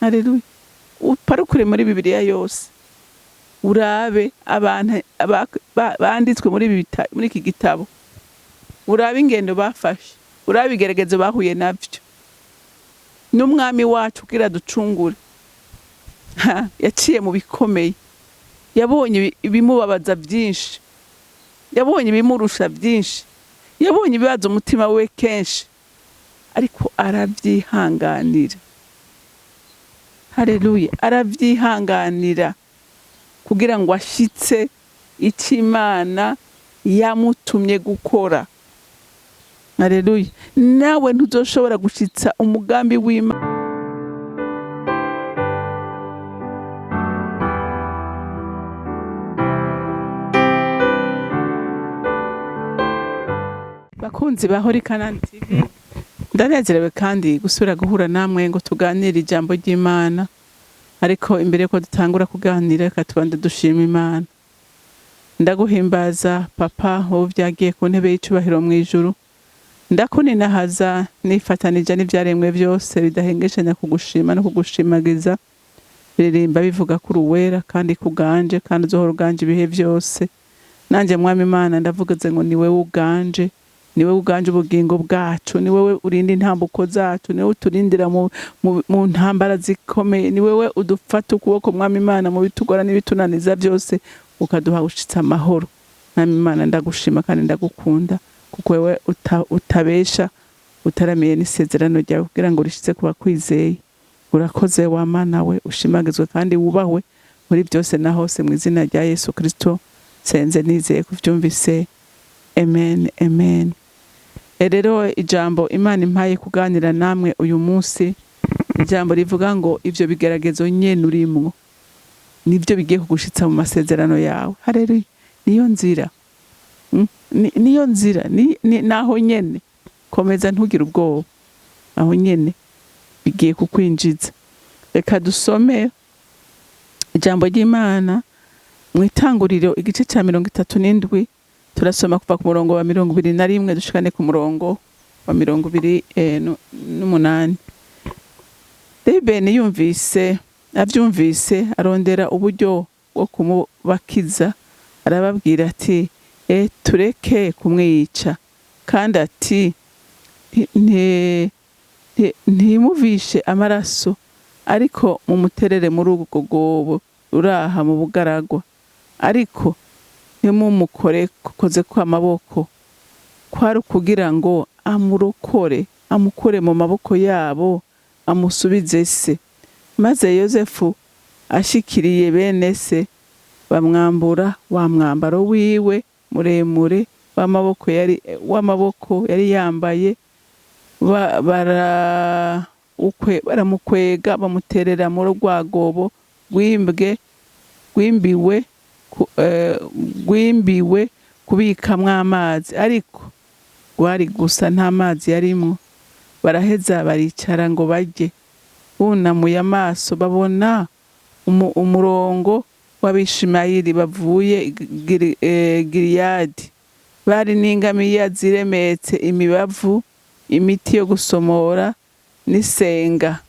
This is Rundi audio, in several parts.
Haleluya. Uparukure muri Bibiliya yose, urabe abantu banditswe muri ibi muri iki gitabo, urabe ingendo bafashe, urabe ibigeragezo bahuye navyo. N'umwami wacu kugira ducungure, yaciye mu bikomeye, yabonye ibimubabaza byinshi, yabonye ibimurusha byinshi, yabonye ibibazo umutima we kenshi, ariko arabyihanganira. Haleluya. Arabyihanganira kugira ngo ashitse icyo Imana yamutumye gukora. Haleluya. Nawe ntuzoshobora gushitsa umugambi w'Imana. Bakunzi ba Holy Canaan TV, ndanezerewe kandi gusubira guhura namwe ngo tuganire ijambo ry'Imana. Ariko imbere yuko dutangura kuganira, reka tubanze dushima Imana. Ndaguhimbaza Papa, wowe vyagiye ku ntebe y'icubahiro mu ijuru. Ndakuninahaza nifatanije n'ivyaremwe byose bidahengeshanya kugushima no kugushimagiza. Biririmba bivuga ko uri uwera kandi kuganje, kandi uzohora uganje ibihe byose. Nanjye Mwami Imana ndavuze ngo ni wewe uganje, ni wewe uganje ubugingo bwacu, ni wewe urinda intambuko zacu, ni wewe uturindira mu ntambara zikomeye, ni wewe udufata ukuboko Mwami Imana mu bitugora n'ibitunaniza byose, ukaduha gushitsa amahoro. Mwami Imana ndagushima kandi ndagukunda, kuko wewe utabesha, utaramiye n'isezerano ryawe kugira ngo rishitse ku bakwizeye. Urakoze wa Mana we, ushimagizwe kandi wubahwe muri byose na hose, mu izina rya Yesu Kristo senze nizeye kuvyumvise. Amen, amen. Rero ijambo Imana impaye kuganira namwe uyu munsi, ijambo rivuga ngo ivyo bigeragezo nyene urimwo nivyo bigiye kugushitsa mu masezerano yawe. Haleluya. Niyo nzira. Niyo nzira, naho nyene komeza ntugire ubwoba, aho nyene bigiye kukwinjiza. Reka dusome ijambo ry'Imana mu Itanguriro igice ca 37, turasoma kuva ku murongo wa 21 dushikane ku murongo wa mirongo ibiri n'umunani. Rubeni avyumvise arondera uburyo bwo kumubakiza, arababwira ati, tureke kumwica, kandi ati, ntimuvishe amaraso, ariko mumuterere muri ubwo rwobo ruraha mu bugaragwa, ariko ntimumukore koze ko amaboko. Kwari ukugira ngo amurokore, amukure mu maboko yabo, amusubize se. Maze Yosefu ashikiriye bene se, bamwambura wa mwambaro wiwe muremure w'amaboko yari yambaye, baramukwega, bamuterera muri rwa rwobo rwimbiwe kubikamwo amazi, ariko rwari gusa nta mazi yarimwo. Baraheza baricara ngo barye, bunamuye amaso babona umurongo w'Abishimayeli bavuye Giliyadi, bari n'ingamiya ziremetse imibavu, imiti yo gusomora n'isenga,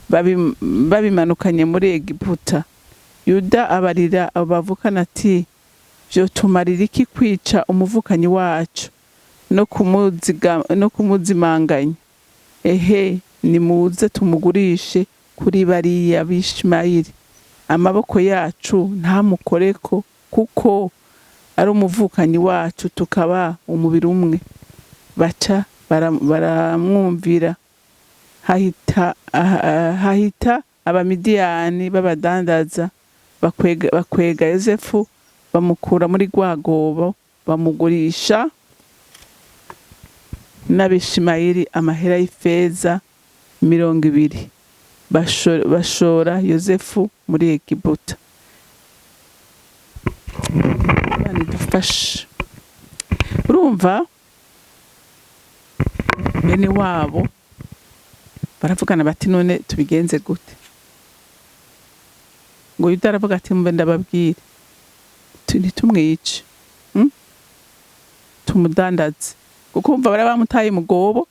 babimanukanye muri Egiputa. Yuda abarira abo bavukana ati, vyotumarira iki kwica umuvukanyi wacu no kumuzimanganya? Ehe, nimuze tumugurishe kuri bariya Bishimayeli, amaboko yacu ntamukoreko, kuko ari umuvukanyi wacu, tukaba umubiri umwe. Baca baramwumvira. Hahita Abamidiyani b'abadandaza bakwega Yosefu, bamukura muri rwa rwobo, bamugurisha n'Abishimayeli amahera y'ifeza 20. Bashora Yosefu muri Egiputa. Imana idufashe. Urumva bene wabo baravugana bati, none tubigenze gute? Ngo Yuda aravuga ati, mbe ndababwire, ntitumwice, Tumudandaze, kuko umva bari bamutaye mu gobo.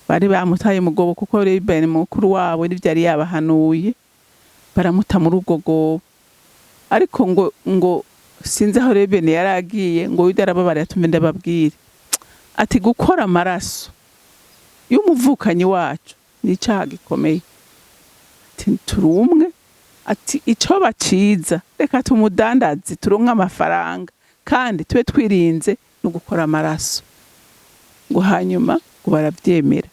Bari bamutaye mu rwobo kuko Rubeni mukuru wabo nivyo yari yabahanuye, baramuta muri urwo rwobo. Ariko ngo sinzi aho Rubeni yari agiye, ngo Yuda arababara, yatumye ndababwire ati gukora amaraso y'umuvukanyi wacu ni icaha gikomeye. Ati turi umwe, ati ico baciza reka tumudandaze turonke amafaranga kandi tube twirinze no gukora amaraso. Ngo hanyuma ngo baravyemera,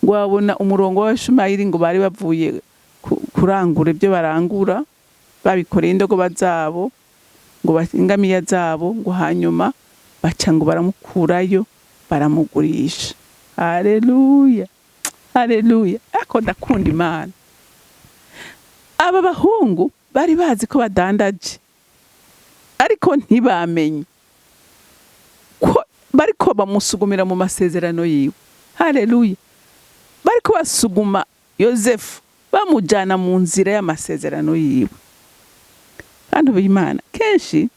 ngo babona umurongo w'Abashumayeli ngo bari bavuye kurangura ibyo barangura babikoreye indogoba zabo, ngo ingamiya zabo, ngo hanyuma baca ngo baramukurayo baramugurisha. Haleluya, haleluya! Ariko ndakunda Imana. Aba bahungu bari bazi ko badandaje, ariko ntibamenye ko bariko bamusugumira mu masezerano yiwe. Haleluya! Bariko basuguma Yosefu bamujana mu nzira y'amasezerano yiwe. Kandi Imana, kenshi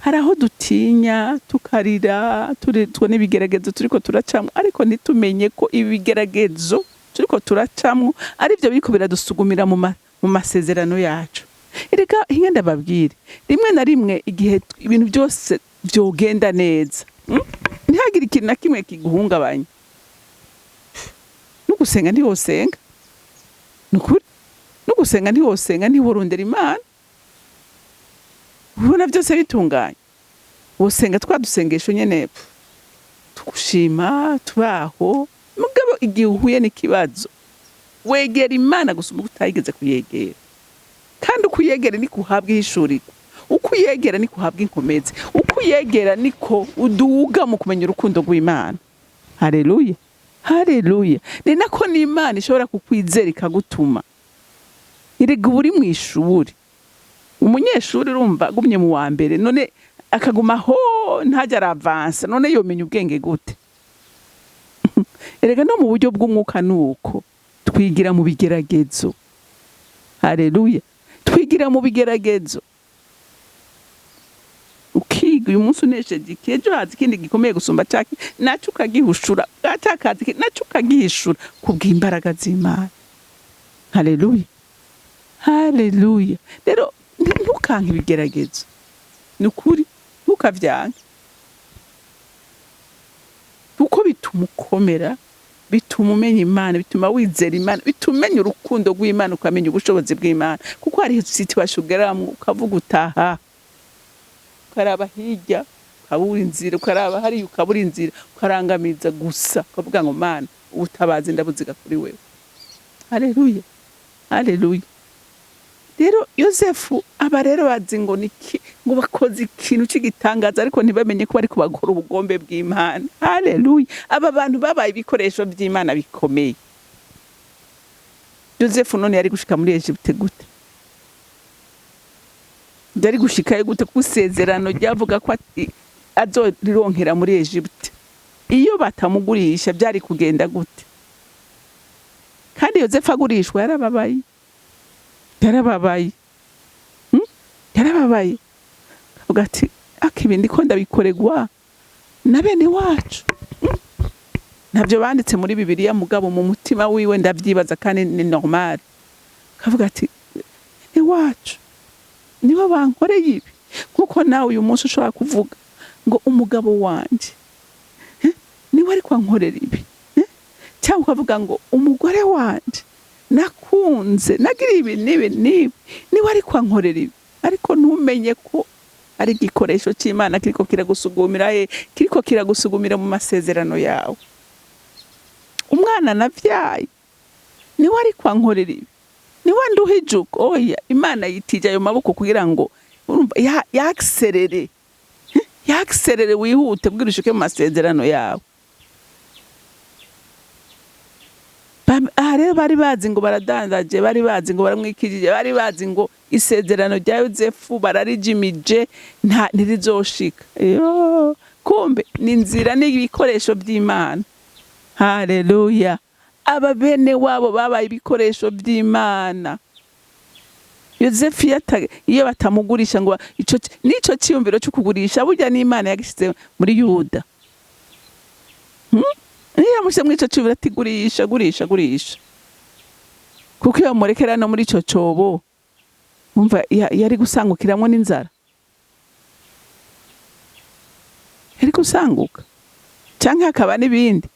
hari aho dutinya tukarira turi n'ibigeragezo turiko turacamwo, ariko ntitumenye ko ibigeragezo turiko turacamwo ari byo biriko biradusugumira mu masezerano yacu. Erega hinge ndababwire, rimwe na rimwe igihe ibintu byose vyogenda neza, Ntihagire ikintu na kimwe kiguhungabanya, no gusenga ntiwosenga, nukuri no gusenga ntiwosenga, ntiworondera Imana. Ubona byose bitunganye, wosenga twa dusengesho nyene tugushima tubaho. Mugabo igihe uhuye n'ikibazo wegera Imana gusumba uko utayigeze kuyegera, kandi uko uyegera niko uhabwa ihishurirwa, uko uyegera niko uhabwa inkomezi, uko uyegera niko uduga mu kumenya urukundo rw'Imana. Haleluya, haleluya! Ni nako n'Imana ishobora kukwizera ikagutuma. Erega uba uri mu ishuri, umunyeshuri urumva agumye mu wa mbere, none akaguma aho ntajya aravansa, none yomenya ubwenge gute? Erega no mu buryo bw'umwuka nuko twigira mu bigeragezo. Haleluya! Twigira mu bigeragezo, ukiga. Uyu munsi unesheje iki, ejo haza ikindi gikomeye gusumba caki, naco ukagihushura, cakaza iki naco ukagihishura kubw'imbaraga z'Imana. Haleluya, haleluya! Rero ntukanke ibigeragezo, ni ukuri ntukavyanke, kuko bituma ukomera, bituma umenya Imana, bituma wizera Imana, bituma umenya urukundo rw'Imana, ukamenya ubushobozi bw'Imana. Kuko hari situation ugeramwo ukavuga utaha, ukaraba hirya ukabura inzira, ukaraba hariya ukabura inzira, ukarangamiza gusa ukavuga ngo Mana, ubutabazi ndabuziga kuri wewe. Haleluya, haleluya! Rero Yosefu, aba rero bazi ngo niki, ngo bakoze ikintu cy'igitangaza, ariko ntibamenye ko bariko bakora ubugombe bw'Imana. Haleluya! Aba bantu babaye ibikoresho by'Imana bikomeye. Yosefu none yari gushika muri Egypte gute? Yari gushikayo gute, kuko isezerano ryavuga ko azorironkera muri Egypte? Iyo batamugurisha byari kugenda gute? Kandi Yosefu agurishwa yarababaye, yarababaye, Yarababaye, avuga ati aka ibi ndiko ndabikoregwa na bene wacu, Ntabyo banditse muri Bibiliya, mugabo mu mutima wiwe ndavyibaza, kandi ni normal. Kavuga ati ni wacu nibo bankoreye ibi. Kuko nawe uyu munsi ushobora kuvuga ngo umugabo wanje, niwe ariko ankorera ibi, Cyangwa ukavuga ngo umugore wanje nakunze, nagira ibi n'ibi n'ibi, niwe ariko ankorera ibi, ariko ntumenye ko ari igikoresho cy'Imana kiriko kiragusugumira he, kiriko kiragusugumira mu masezerano yawe. Umwana navyaye niwe ariko ankorera ibi, niwe nduhije uko. Oya, Imana yitije ayo maboko kugira ngo urumva yakiserere, yakiserere wihute kugira ushike mu masezerano yawe. Aha rero bari bazi ngo baradandaje, bari bazi ngo baramwikirije, bari bazi ngo isezerano rya Yozefu bararijimije, nta ntirizoshika. Yo, kumbe ni inzira n'ibikoresho by'Imana. Haleluya! Aba bene wabo babaye ibikoresho by'Imana. Yozefu iyo batamugurisha, ngo ico nico cyiyumviro cyo kugurisha burya n'Imana yagishize muri Yuda. Niyo yamushize muri ico ciyumviro ati: "Gurisha, gurisha, gurisha", kuko iyo bamurekera no muri ico cobo, umva, yari gusangukiramwo n'inzara, yari gusanguka canke hakaba n'ibindi.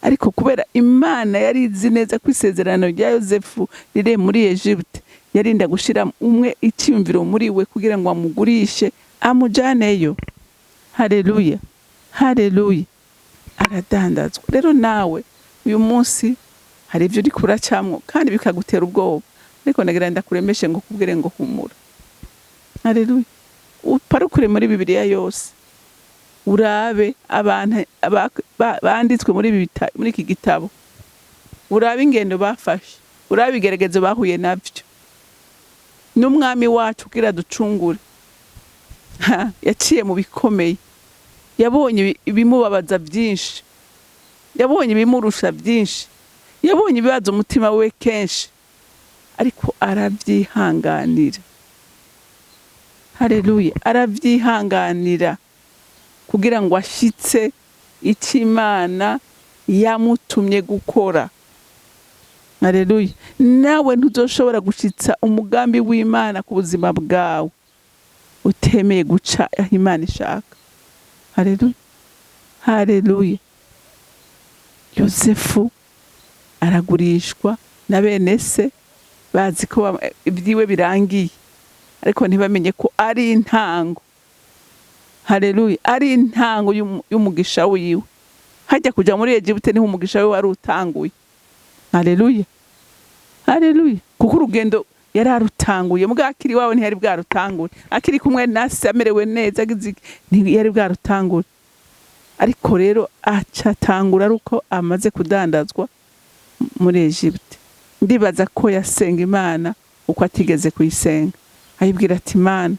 Ariko kubera Imana yari izi neza ko isezerano rya Yosefu riri muri Egypte, yarinda gushira umwe icyiyumviro muri we kugira ngo amugurishe, amujaneyo. Haleluya, haleluya! Aradandazwa. Rero nawe uyu munsi hari ibyo uriko uracamwo kandi bikagutera ubwoba, ariko nagira ndakuremeshe ngo kubwire ngo humura. Haleluya! Uparukure muri Bibiliya yose, urabe abantu banditswe muri iki gitabo, urabe ingendo bafashe, urabe ibigeragezo bahuye navyo. N'umwami wacu kugira ducungure, yaciye mu bikomeye, yabonye ibimubabaza byinshi, yabonye ibimurusha byinshi, yabonye ibibazo umutima we kenshi, ariko arabyihanganira. Haleluya! Arabyihanganira kugira ngo ashitse icyo Imana yamutumye gukora. Haleluya! Nawe ntuzoshobora gushitsa umugambi w'Imana ku buzima bwawe utemeye guca aho Imana ishaka. Haleluya, haleluya! Yosefu aragurishwa na bene se, bazi ko ibyiwe birangiye, ariko ntibamenye ko ari intango. Haleluya! Ari intango y'umugisha wiwe. Hajya kuja muri Egiputa niho umugisha we wari utanguye. Haleluya, haleluya! Kuko urugendo yari arutanguye mugabo akiri iwabo ntiyari bwarutangure. Akiri kumwe na se, amerewe neza, agize iki, ntiyari bwarutangure. Ariko rero aca atangura ari uko amaze kudandazwa muri Egypte. Ndibaza ko yasenga Imana uko atigeze kuyisenga, ayibwira ati: "Imana,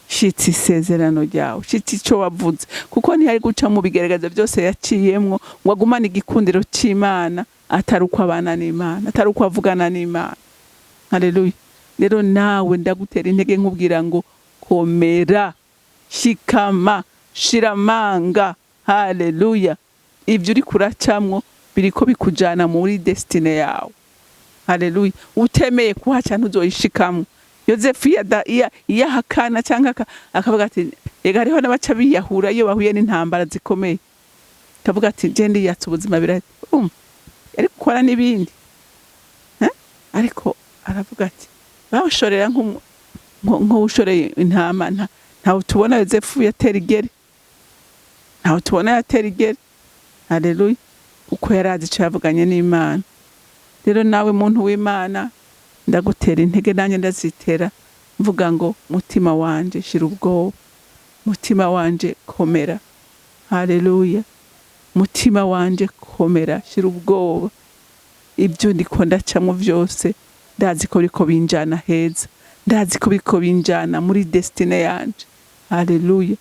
shitsa isezerano ryawe, shitsa ico wavuze", kuko ntiyari guca mu bigaragaza byose yaciyemwo ngo agumane igikundiro c'Imana atari uko abana n'Imana, atari uko avugana n'Imana. Haleluya! Rero nawe ndagutera intege nkubwira ngo komera, shikama, shira amanga. Haleluya! Ibyo uri kuracamwo biriko bikujana muri destinée yawe. Haleluya! Utemeye kuhaca ntuzoyishikamwo. Yozefu iyo ahakana cyangwa akavuga ati ega hariho n'abaca biyahura iyo bahuye n'intambara zikomeye, akavuga ati: "Je ndiyatse ubuzima", birumva yari gukora n'ibindi. Eh? Ariko aravuga ati bawushorera nk'uwushoreye intama, ntawe tubona Yozefu yatera igere, ntawe tubona yatera igere. Haleluya! Kuko yari azi ico yavuganye n'Imana. Rero nawe muntu w'Imana, ndagutera intege, nanjye ndazitera, mvuga ngo: "Mutima wanje, shira ubwoba, mutima wanje, komera." Haleluya! Mutima wanje, komera, shira ubwoba. Ibyo ndiko ndacamo byose, ndazi ko biriko binjana heza, ndazi ko biriko binjana muri destinée yanje. Haleluya,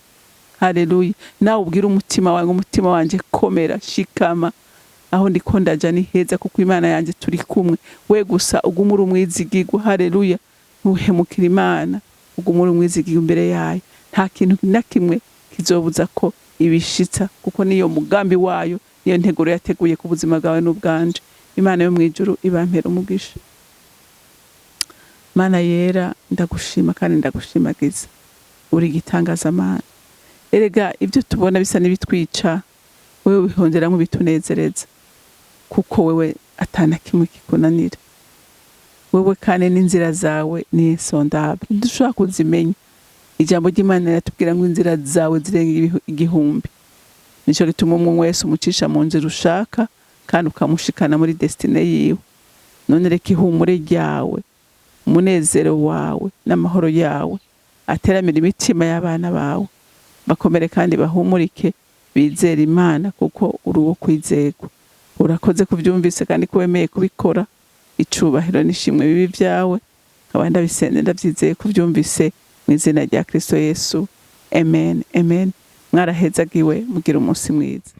haleluya! Nawe ubwira umutima wawe: "Umutima wanje, komera, shikama, aho ndiko ndaja ni heza, kuko Imana yanjye turi kumwe." We gusa ugume uri umwizigirwa. Haleluya! Ntuhemukire Imana, ugume uri umwizigirwa imbere yayo. Nta kintu na kimwe kizobuza ko ibishitsa, kuko niyo mugambi wayo, niyo nteguro yateguye ku buzima bwawe n'ubwanje. Imana yo mu ijuru ibampera umugisha. Mana yera, ndagushima kandi ndagushimagiza, uri igitangaza. Erega ibyo tubona bisa n'ibitwica, wewe wihongeramo ibitunezereza, kuko wewe atana kimwe kikunanira. Wewe kandi n'inzira zawe ni insondable, ntidushobora kuzimenya. Ijambo ry'Imana riratubwira ngo inzira zawe zirenga igihumbi. Nico gituma umwe wese umucisha mu nzira ushaka kandi ukamushikana muri destinée yiwe. None reka ihumure ryawe, umunezero wawe n'amahoro yawe ateramira imitima y'abana bawe, bakomere kandi bahumurike, bizere Imana, kuko uri uwo kwizerwa. Urakoze kubyumvise kandi ko wemeye kubikora. Icubahiro n'ishimwe bibi byawe, nkaba ndabisenze ndabyizeye kubyumvise, mu izina rya Kristo Yesu, amen, amen. Mwarahezagiwe, mugira umunsi mwiza.